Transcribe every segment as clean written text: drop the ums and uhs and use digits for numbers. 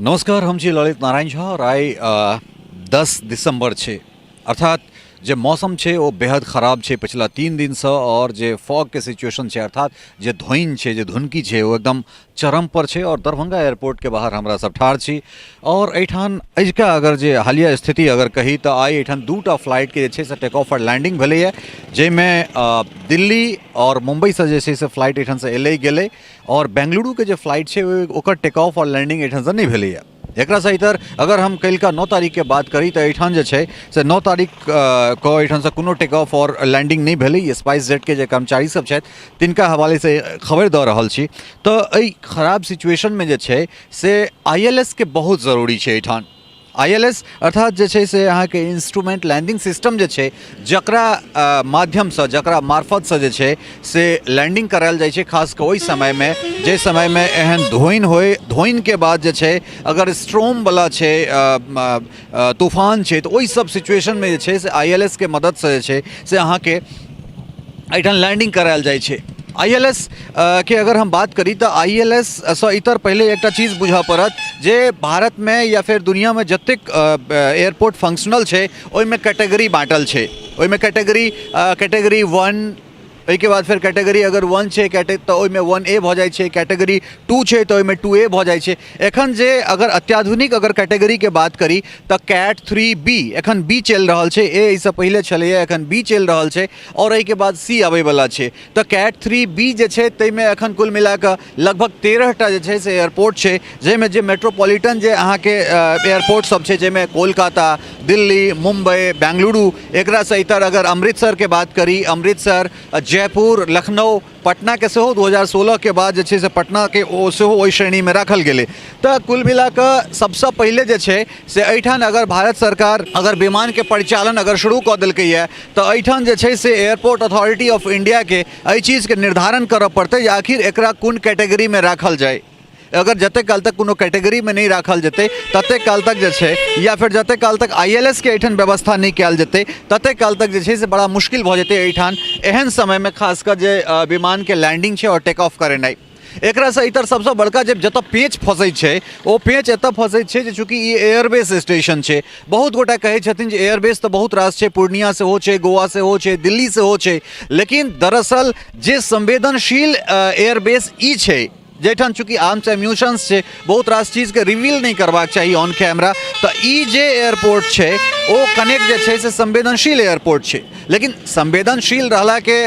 नमस्कार, हम छी ललित नारायण झा और आइ 10 दिसंबर छै, अर्थात जे मौसम छै ओ बेहद खराब छै पिछला 3 दिनसँ, और जे फॉगके सिचुएशन छै, अर्थात जे धुइन छै, जे धुनकी छै, ओ एकदम चरम पर छै। और दरभंगा एयरपोर्टके बाहर हमरा सब ठाढ़ छी और एहिठाम अजुका अगर जे हालिया स्थिति अगर कही तऽ आइ एहिठाम 2टा फ्लाइटके जे छै से टेक ऑफ और लैंडिंग भेलैए, जाहिमे दिल्ली और मुम्बईसँ जे छै से फ्लाइट एहिठामसँ एलै गेलै, और बेंगलुरुके जे फ्लाइट छै ओकर टेक ऑफ और लैंडिंग एहिठामसँ नहि भेलैए। एकरासँ इतर अगर हम काल्हिका 9 तारीखके बात करी तऽ एहिठाम जे छै से 9 तारीख के एहिठामसँ कोनो टेक ऑफ और लैंडिंग नहि भेलै। स्पाइस जेटके जे कर्मचारी सब छथि तिनका हवालेसँ खबरि दऽ रहल छी। तऽ एहि खराब सिचुएशनमे जे छै से I L S के बहुत जरूरी छै एहिठाम। I L S अर्थात जे छै से अहाँके इंस्ट्रूमेंट लैंडिंग सिस्टम जे छै, जकरा माध्यमसँ, जकरा मार्फतसँ जे छै से लैंडिंग करायल जाइ छै, खास कऽ ओहि समयमे जाहि समयमे एहन धोइन होइ, धोइनके बाद जे छै अगर स्ट्रोमवला छै, तूफान छै, तऽ ओहि सब सिचुएशनमे जे छै से I L S के मददसँ जे छै से अहाँके एहिठाम लैंडिंग करायल जाइ छै। I L S के अगर हम बात करी तऽ I L S सँ इतर पहिले एकटा चीज बुझऽ पड़त जे भारतमे या फेर दुनिआँमे जतेक एयरपोर्ट फंक्शनल छै ओहिमे कैटेगरी बाँटल छै। ओहिमे कैटेगरी 1, ओहिके बाद फेर कैटेगरी अगर 1 छै तऽ ओहिमे 1 ए भऽ जाइ छै, कैटेगरी 2 छै तऽ ओहिमे 2 ए भऽ जाइ छै। एखन जे अगर अत्याधुनिक अगर कैटेगरीके बात करी तऽ कैट 3 बी, एखन बी चलि रहल छै, ए एहिसँ पहिले छलैए, एखन बी चलि रहल छै आओर एहिके बाद सी अबैवला छै। तऽ कैट 3 बी जे छै ताहिमे एखन कुल मिलाकऽ लगभग 13टा जे छै से एयरपोर्ट छै, जाहिमे जे मेट्रोपॉलिटन जे अहाँके एयरपोर्ट सब छै, जाहिमे कोलकाता, दिल्ली, मुम्बई, बेंगलुरु, एकरासँ इतर अगर अमृतसरके बात करी, अमृतसर, जयपुर, लखनऊ, पटनाके सेहो 2016 के बाद जे छै से पटनाके ओ सेहो ओहि श्रेणीमे राखल गेलै। तऽ कुल मिलाकऽ सबसँ पहिले जे छै से एहिठाम अगर भारत सरकार अगर विमानके परिचालन अगर शुरू कऽ देलकैए तऽ एहिठाम जे छै से एयरपोर्ट अथॉरिटी ऑफ इण्डियाके एहि चीजके निर्धारण करऽ पड़तै जे आखिर एकरा कोन कैटेगरीमे राखल जाय। अगर जतेक काल तक कोनो कैटेगरीमे नहि राखल जेतै ततेक काल तक जे छै, या फेर जतेक काल तक I L S के एहिठाम व्यवस्था नहि कयल जेतै ततेक काल तक जे छै से बड़ा मुश्किल भऽ जेतै एहिठाम एहन समयमे खास कऽ जे विमानके लैंडिंग छै आओर टेक ऑफ करेनाइ। एकरासँ इतर सबसँ बड़का जे जतऽ पेच फँसै छै ओ पेच एतऽ फँसै छै जे चूँकि ई एयरबेस स्टेशन छै, बहुत गोटा कहै छथिन जे एयरबेस तऽ बहुत रास छै, पूर्णिया सेहो छै, गोवा सेहो छै, दिल्ली सेहो छै, लेकिन दरअसल जे संवेदनशील एयरबेस ई छै जाहिठाम चूँकि आर्म्स एम्यूशंस छै, बहुत रास चीजके रिवील नहि करबाक चाही ऑन कैमरा, तऽ ई जे एयरपोर्ट छै ओ कनेक जे छै से संवेदनशील एयरपोर्ट छै। लेकिन संवेदनशील रहलाके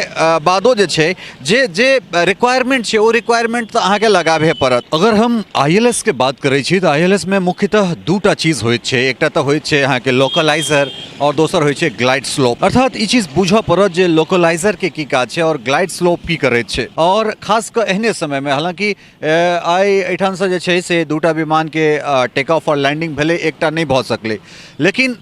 बादो जे छै जे जे रिक्वायरमेंट छै ओ रिक्वायरमेंट तऽ अहाँके लगाबहे पड़त। अगर हम I L S के बात करै छी तऽ I L S मे मुख्यतः 2टा चीज होइत छै, एकटा तऽ होइत छै अहाँके लोकलाइजर आओर दोसर होइ छै ग्लाइड स्लोप। अर्थात ई चीज बुझऽ पड़त जे लोकलाइजर के की काज छै आओर ग्लाइड स्लोप की करैत छै। और खास कऽ एहने समयमे, हालांकि आइ एहिठामसँ जे छै से 2टा विमानके टेक ऑफ आओर लैंडिंग भेलै, एकटा नहि भऽ सकलै, लेकिन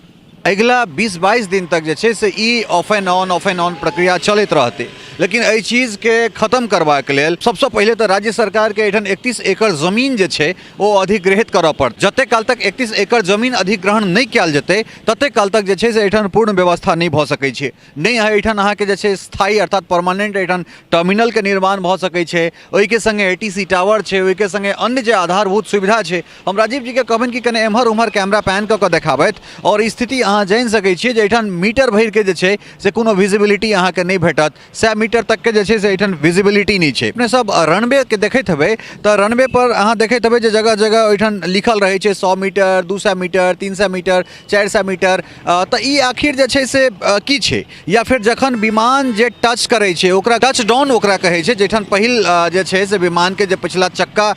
अगिला 20-22 दिन तक जे छै से ई off and on, off and on प्रक्रिया चलैत रहतै। लेकिन एहि चीजके खत्म करबाक लेल सबसँ पहिले तऽ राज्य सरकारके एहिठाम 31 एकड़ जमीन जे छै ओ अधिग्रहित करऽ पड़त। जतेक काल तक 31 एकड़ जमीन अधिग्रहण नहि कयल जेतै ततेक काल तक जे छै से एहिठाम पूर्ण व्यवस्था नहि भऽ सकै छै। नहि एहिठाम अहाँके जे छै स्थायी अर्थात परमानेंट एहिठाम टर्मिनलके निर्माण भऽ सकै छै, ओहिके सङ्गे ए टी सी टावर छै, ओहिके सङ्गे अन्य जे आधारभूत सुविधा छै। हम राजीव जीके कहबनि कि कने एम्हर ओम्हर कैमरा पैन कऽ कऽ देखाबथि आओर स्थिति अहाँ जानि सकै छियै जे एहिठाम मीटर भरिके जे छै से कोनो विजिबिलिटी अहाँके नहि भेटत, 100 मीटर तकके जे छै से एहिठाम विजिबिलिटी नहि छै। अपने सब रनवेके देखैत हेबै तऽ रनवे पर अहाँ देखैत हेबै जे जगह जगह ओहिठाम लिखल रहै छै 100 मीटर, 200 मीटर, 300 मीटर, 400 मीटर, तऽ ई आखिर जे छै से की छै? या फेर जखन विमान जे टच करै छै ओकरा टच डाउन ओकरा कहै छै, जाहिठाम पहिल जे छै से विमानके जे पछिला चक्का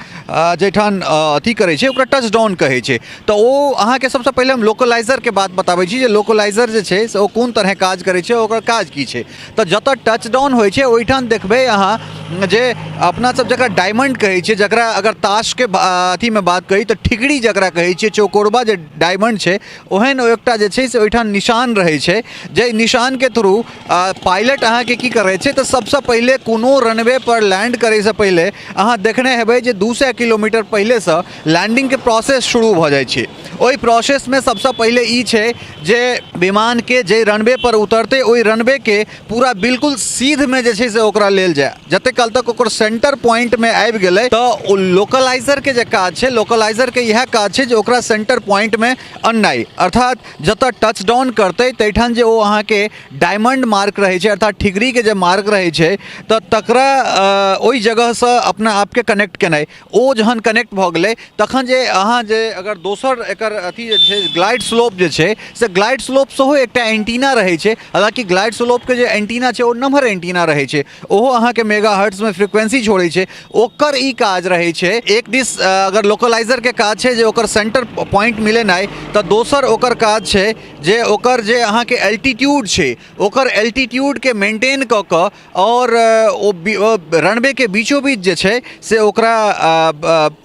जाहिठाम अथी करै छै ओकरा टच डाउन कहै छै। तऽ ओ अहाँके सबसँ पहिले हम लोकलाइजरके बात बताबै छी जे लोकलाइजर जे छै से ओ कोन तरहे काज करै छै, ओकर काज की छै। तऽ जतऽ टच डाउन होइ छै ओहिठाम देखबै अहाँ जे अपना सब जकरा डायमंड कहै छियै, जकरा अगर ताशके अथीमे बात करी तऽ ठिकरी जकरा कहै छियै, चौकोरबा जे डायमंड छै ओहन एकटा जे छै से ओहिठाम निशान रहै छै, जाहि निशानके थ्रू पायलट अहाँके की करै छै तऽ सबसँ पहिले कोनो रनवे पर लैंड करैसँ पहिले अहाँ देखने हेबै जे 200 किलोमीटर पहिलेसँ लैंडिंगके प्रोसेस शुरू भऽ जाइ छै। ओहि प्रोसेसमे सबसँ पहिले ई छै जे विमानके जे रनवे पर उतरतै ओहि रनवेके पूरा बिल्कुल सीधमे जे छै से ओकरा लेल जाय। जतेक काल तक ओकर सेंटर पॉइंटमे आबि गेलै तऽ ओ लोकलाइजरके जे काज छै, लोकलाइजरके इएह काज छै जे ओकरा सेंटर पॉइंटमे अननाइ, अर्थात जतऽ टच डाउन करतै ताहिठाम जे ओ अहाँके डायमंड मार्क रहै छै, अर्थात ठिगरीके जे मार्क रहै छै, तऽ तकरा ओहि जगहसँ अपना आपके कनेक्ट केनाइ। ओ जहन कनेक्ट भऽ गेलै तखन जे अहाँ जे अगर दोसर एकर अथी जे छै ग्लाइड स्लोप जे छै से ग्लाइड स्लोप सेहो एकटा एंटीना रहै छै। हालाँकि ग्लाइड स्लोपके जे एंटीना छै ओ नम्हर एंटीना रहै छै, ओहो अहाँके मेगा हर्ट्समे फ्रिक्वेंसी छोड़ै छै। ओकर ई काज रहै छै, एक दिस अगर लोकलाइजरके काज छै जे ओकर सेंटर पॉइंट मिलेनाइ, तऽ दोसर ओकर काज छै जे ओकर जे अहाँके एल्टीट्यूड छै ओकर एल्टीट्यूडके मेंटेन कऽ कऽ आओर ओ रनवेके बीचो बीच जे छै से ओकरा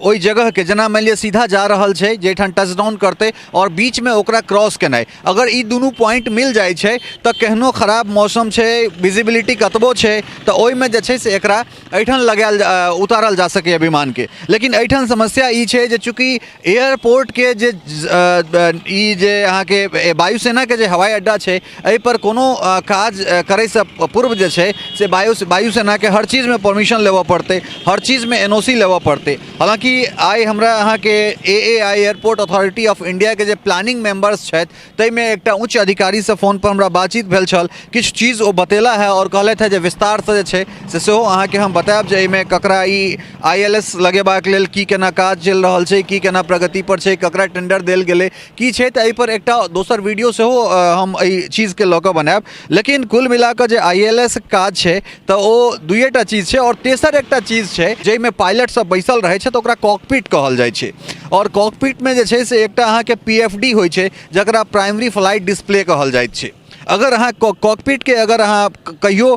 ओहि जगहके जेना मानि लिअ सीधा जा रहल छै जाहिठाम टच डाउन करतै आओर बीचमे ओकरा क्रॉस केनाइ, अगर ई दुनू पॉइंट मिल जाइ छै तऽ केहनो खराब मौसम छै, विजिबिलिटी कतबो छै, तऽ ओहिमे जे छै से एकरा एहिठाम लगायल उतारल जा सकैए विमानके। लेकिन एहिठाम समस्या ई छै जे चूँकि एयरपोर्टके जे ई जे अहाँके वायुसेनाके जे हवाई अड्डा छै एहिपर कोनो काज करैसँ पूर्व जे छै से वायुसेनाके हर चीजमे परमिशन लेबऽ पड़तै, हर चीजमे एन ओ सी लेबऽ पड़तै। हालाँकि आइ हमरा अहाँके A A I airport authority of इण्डियाके जे प्लानिंग मेम्बर्स छथि ताहिमे एकटा उच्च अधिकारीसँ फोनपर हमरा बातचीत भेल छल, किछु चीज ओ बतेला है आओर कहलथि है जे विस्तारसँ जे छै से सेहो अहाँके हम बतायब जे एहिमे ककरा ई I L S लगेबाक लेल की केना काज चलि रहल छै, की केना प्रगति पर छै, ककरा टेंडर देल गेलै, की छै। तऽ एहिपर एकटा दोसर वीडियो सेहो हम एहि चीजके लऽ कऽ बनायब। लेकिन कुल मिलाकऽ जे I L S काज छै तऽ ओ दुइएटा चीज छै, आओर तेसर एकटा चीज छै जाहिमे पायलट सब बैसल रहै छै तऽ ओकरा कॉकपिट कहल जाइ छै। आओर कॉकपिटमे जे छै से एकटा अहाँके पी एफ डी होइ छै जकरा प्राइमरी फ्लाइट डिस्प्ले कहल जाइत छै। अगर अहाँ कॉकपिटके अगर अहाँ कहियो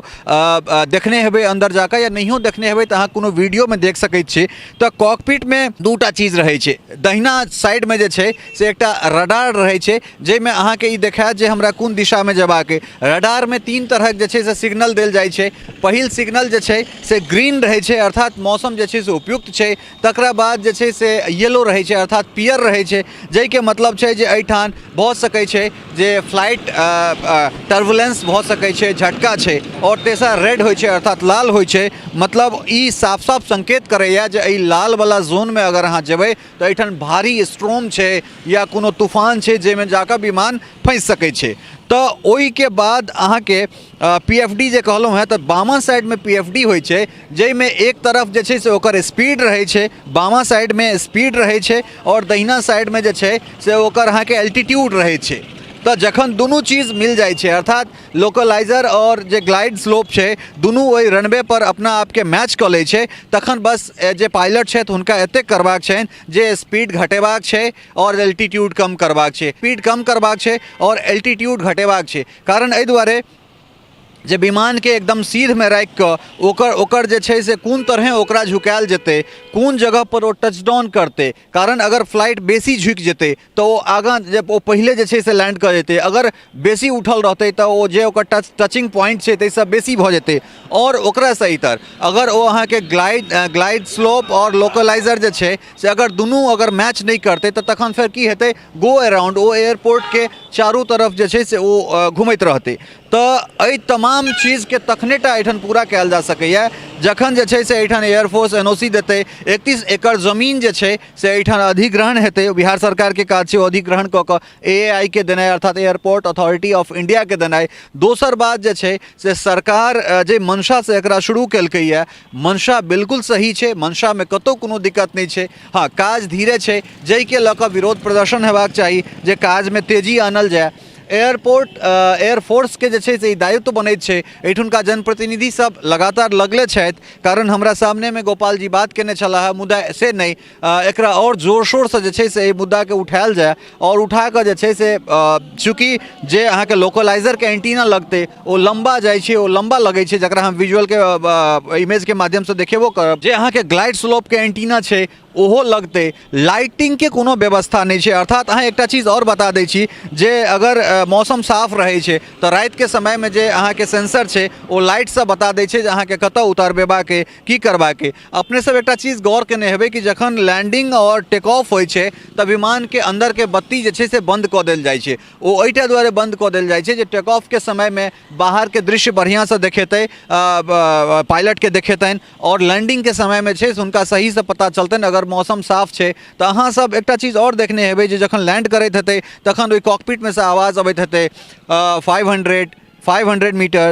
देखने हेबै अन्दर जाकऽ या नहियो देखने हेबै तऽ अहाँ कोनो वीडियोमे देख सकै छी, तऽ कॉकपिटमे दूटा चीज रहै छै। दहिना साइडमे जे छै से एकटा रडार रहै छै जाहिमे अहाँके ई देखायत जे हमरा कोन दिशामे जेबाक अइ। रडारमे तीन तरहक जे छै से सिग्नल देल जाइ छै। पहिल सिग्नल जे छै से ग्रीन रहै छै, अर्थात मौसम जे छै से उपयुक्त छै। तकरा बाद जे छै से येलो रहै छै, अर्थात पियर रहै छै, जाहिके मतलब छै जे एहिठाम भऽ सकै छै जे फ्लाइट टर्बुलेंस भऽ सकै छै, झटका छै। आओर तेसर रेड होइ छै, अर्थात लाल होइ छै, मतलब ई साफ साफ संकेत करैए जे एहि लालवला जोनमे अगर अहाँ जेबै तऽ एहिठाम भारी स्ट्रोम छै या कोनो तूफान छै जाहिमे जाकऽ विमान फँसि सकै छै। तऽ ओहिके बाद अहाँके पी एफ डी जे कहलहुँ हेँ तऽ बामा साइडमे पी एफ डी होइ छै जाहिमे एक तरफ जे छै से ओकर स्पीड रहै छै, बामा साइडमे स्पीड रहै छै आओर दहिना साइडमे जे छै से ओकर अहाँके एल्टीट्यूड रहै छै। तऽ जखन दुनू चीज मिल जाइ छै, अर्थात लोकलाइजर आओर जे ग्लाइड स्लोप छै दुनू ओहि रनवे पर अपना आपके मैच कऽ लै छै, तखन बस जे पायलट छथि हुनका एतेक करबाक छनि जे स्पीड घटेबाक छै आओर एल्टीट्यूड कम करबाक छै, स्पीड कम करबाक छै आओर एल्टीट्यूड घटेबाक छै। कारण एहि दुआरे जे विमानके एकदम सीधमे राखि कऽ ओकर जे छै से कोन तरहे ओकरा झुकायल जेतै, कोन जगहपर ओ टच डाउन करतै। कारण अगर फ्लाइट बेसी झुकि जेतै तऽ ओ आगाँ जे ओ पहिले जे छै से लैंड कऽ जेतै, अगर बेसी उठल रहतै तऽ ओ जे ओकर टचिंग पॉइंट छै ताहिसँ बेसी भऽ जेतै। आओर ओकरासँ इतर अगर ओ अहाँके ग्लाइड स्लोप आओर लोकलाइजर जे छै से अगर दुनू अगर मैच नहि करतै तऽ तखन फेर की हेतै, गो अराउंड ओ एयरपोर्टके चारू तरफ जे छै से ओ घुमैत रहतै। तऽ एहि तमाम चीजके तखने टा एहिठाम पूरा कयल जा सकैए जखन जे छै से एहिठाम एयरफोर्स एन ओ सी देतै, 31 एकड़ जमीन जे छै से एहिठाम अधिग्रहण हेतै, बिहार सरकारके काज छै ओ अधिग्रहण कऽ कऽ ए ए आई के देनाइ, अर्थात एयरपोर्ट अथॉरिटी ऑफ इंडियाके देनाइ। दोसर बात जे छै से सरकार जे मंशासँ एकरा शुरू केलकैए, मंशा बिल्कुल सही छै, मंशामे कतहु कोनो दिक्कत नहि छै। हँ, काज धीरे छै जाहिके लऽ कऽ विरोध प्रदर्शन हेबाक चाही जे काजमे तेजी आनल जाय। एयरपोर्ट एयरफोर्सके जे छै से ई दायित्व बनैत छै, एहिठुनका जनप्रतिनिधि सब लगातार लगले छथि। कारण हमरा सामनेमे गोपाल जी बात केने छलाह, मुदा से नहि, एकरा आओर जोर शोरसँ जे छै से एहि मुद्दाके उठायल जाय आओर उठा कऽ जे छै से चूँकि जे अहाँके लोकलाइजरके एंटीना लगतै ओ लम्बा जाइ छै, ओ लम्बा लगै छै, जकरा हम विजुअलके इमेजके माध्यमसँ देखेबो करब। जे अहाँके ग्लाइड स्लोपके एंटीना छै ओहो लगतै। लाइटिंगके कोनो व्यवस्था नहि छै। अर्थात अहाँ एकटा चीज आओर बता दै छी जे अगर मौसम साफ रहै छै तऽ रातिके समयमे जे अहाँके सेंसर छै ओ लाइटसँ बता दै छै जे अहाँके कतऽ उतारबेबाक अइ, की करबाक अइ। अपने सब एकटा चीज गौर केने हेबै कि जखन लैंडिंग आओर टेक ऑफ होइ छै तऽ विमानके अन्दरके बत्ती जे छै से बन्द कऽ देल जाइ छै। ओ एहिटा दुआरे बन्द कऽ देल जाइ छै जे टेक ऑफके समयमे बाहरके दृश्य बढ़िआँसँ देखेतै, पायलटके देखेतनि, आओर लैंडिंगके समयमे छै से हुनका सहीसँ पता चलतनि अगर मौसम साफ छै तऽ। अहाँ सब एकटा चीज आओर देखने हेबै जे जखन लैंड करैत हेतै तखन ओहि कॉकपिटमे सँ आवाज अबैत हेतै 500, 500 metre,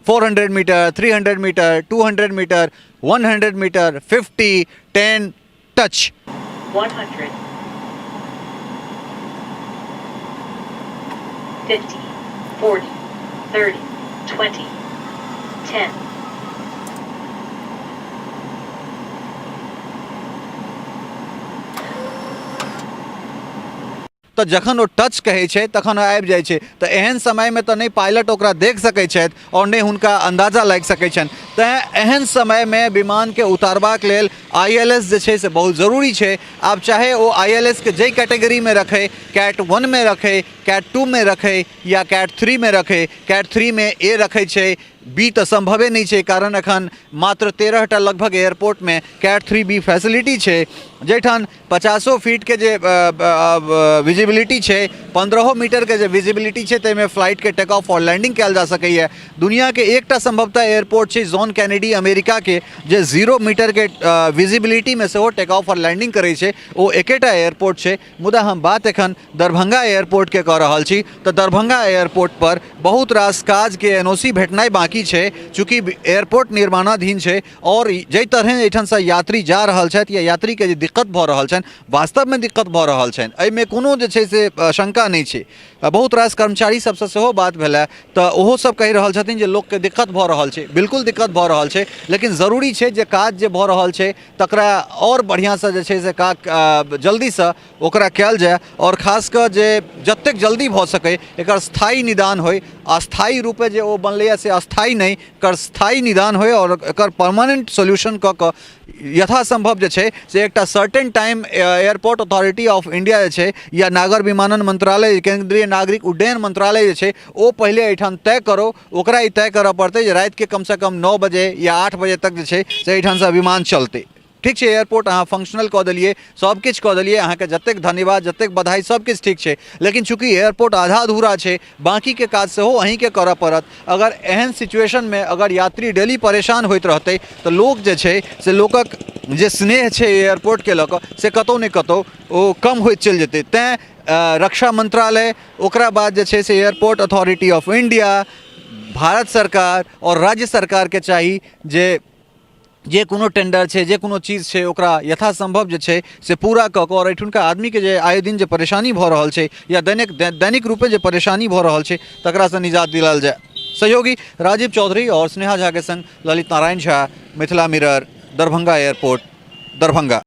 400 metre, 300 metre, 200 metre, 100 metre, 50, 10, touch. 100, 50, 40, 30, 20, 10. तऽ जखन ओ टच कहै छै तखन ओ आबि जाइ छै। तऽ एहन समयमे तऽ नहि पायलट ओकरा देख सकै छथि आओर नहि हुनका अन्दाजा लागि सकै छनि। तैँ एहन समयमे विमानके उतारबाक लेल I L S जे छै से बहुत जरूरी छै। आब चाहे ओ I L S के जाहि कैटेगरीमे रखै, कैट 1मे रखै, कैट 2मे रखै या कैट 3मे रखै। कैट 3मे ए रखै छै, बी तऽ सम्भवे नहि छै, कारण एखन मात्र 13टा लगभग एयरपोर्टमे कैट 3 बी फैसिलिटी छै, जाहिठाम 50 फीटके जे विजिबिलिटी छै, 15 मीटरके जे विजिबिलिटी छै, ताहिमे फ्लाइटके टेक ऑफ आओर लैंडिंग कयल जा सकैए। दुनिआँके एकटा सम्भवतः एयरपोर्ट छै जॉन कैनेडी अमेरिकाके, जे 0 मीटरके विजिबिलिटीमे सेहो टेक ऑफ आओर लैंडिंग करै छै, ओ एकेटा एयरपोर्ट छै। मुदा हम बात एखन दरभंगा एयरपोर्टके कऽ रहल छी, तऽ दरभंगा एयरपोर्ट पर बहुत रास काजके एन ओ सी भेटनाइ बाँकी छै। चूँकि एयरपोर्ट निर्माणाधीन छै आओर जाहि तरहे एहिठामसँ यात्री जा रहल छथि या यात्रीके जे दिक्कत भऽ रहल छनि, वास्तवमे दिक्कत भऽ रहल छनि, एहिमे कोनो जे छै से शङ्का नहि छै। बहुत रास कर्मचारी सबसँ सेहो बात भेलए तऽ ओहो सब कहि रहल छथिन जे लोकके दिक्कत भऽ रहल छै। बिल्कुल दिक्कत भऽ रहल छै, लेकिन जरूरी छै जे काज जे भऽ रहल छै तकरा आओर बढ़िआँसँ जे छै से काज जल्दीसँ ओकरा कयल जाय, आओर खास कऽ जे जतेक जल्दी भऽ सकै एकर स्थायी निदान होइ। अस्थायी रूपे जे ओ बनलैए से अस्थायी नहि, एकर स्थायी निदान होइ आओर एकर परमानेंट सोल्यूशन कऽ कऽ यथासम्भव जे छै से एकटा certain time airport authority of India जे छै या नागर विमानन मंत्रालय, केन्द्रीय नागरिक उड्डयन मंत्रालय जे छै, ओ पहिले एहिठाम तय करो। ओकरा ई तय करऽ पड़तै जे रातिके कमसँ कम 9 बजे या 8 बजे तक जे छै से एहिठामसँ विमान चलतै। ठीक छै, एयरपोर्ट अहाँ फंक्शनल कऽ देलियै, सब किछु कऽ देलियै, अहाँके जतेक धन्यवाद, जतेक बधाई, सब किछु ठीक छै, लेकिन चूँकि एयरपोर्ट आधा अधूरा छै, बाँकीके काज सेहो अहीँके करऽ पड़त। अगर एहन सिचुएशनमे अगर यात्री डेली परेशान होइत रहतै तऽ लोक जे छै से लोकक जे स्नेह छै एयरपोर्टके लऽ कऽ से कतहु ने कतहु ओ कम होइत चलि जेतै। तैँ रक्षा मंत्रालय, ओकरा बाद जे छै से airport authority of India, Bharat सरकार आओर राज्य सरकारके चाही जे जे कोनो टेंडर छै, जे कोनो चीज छै, ओकरा यथासम्भव जे छै से पूरा कऽ कऽ आओर एहिठुनका आदमीके जे आए दिन जे परेशानी भऽ रहल छै या दैनिक दैनिक रूपे जे परेशानी भऽ रहल छै तकरासँ निजात दिलायल जाय। सहयोगी राजीव चौधरी आओर स्नेहा झाके संग ललित नारायण झा, मिथिला मिरर, दरभंगा एयरपोर्ट, दरभंगा।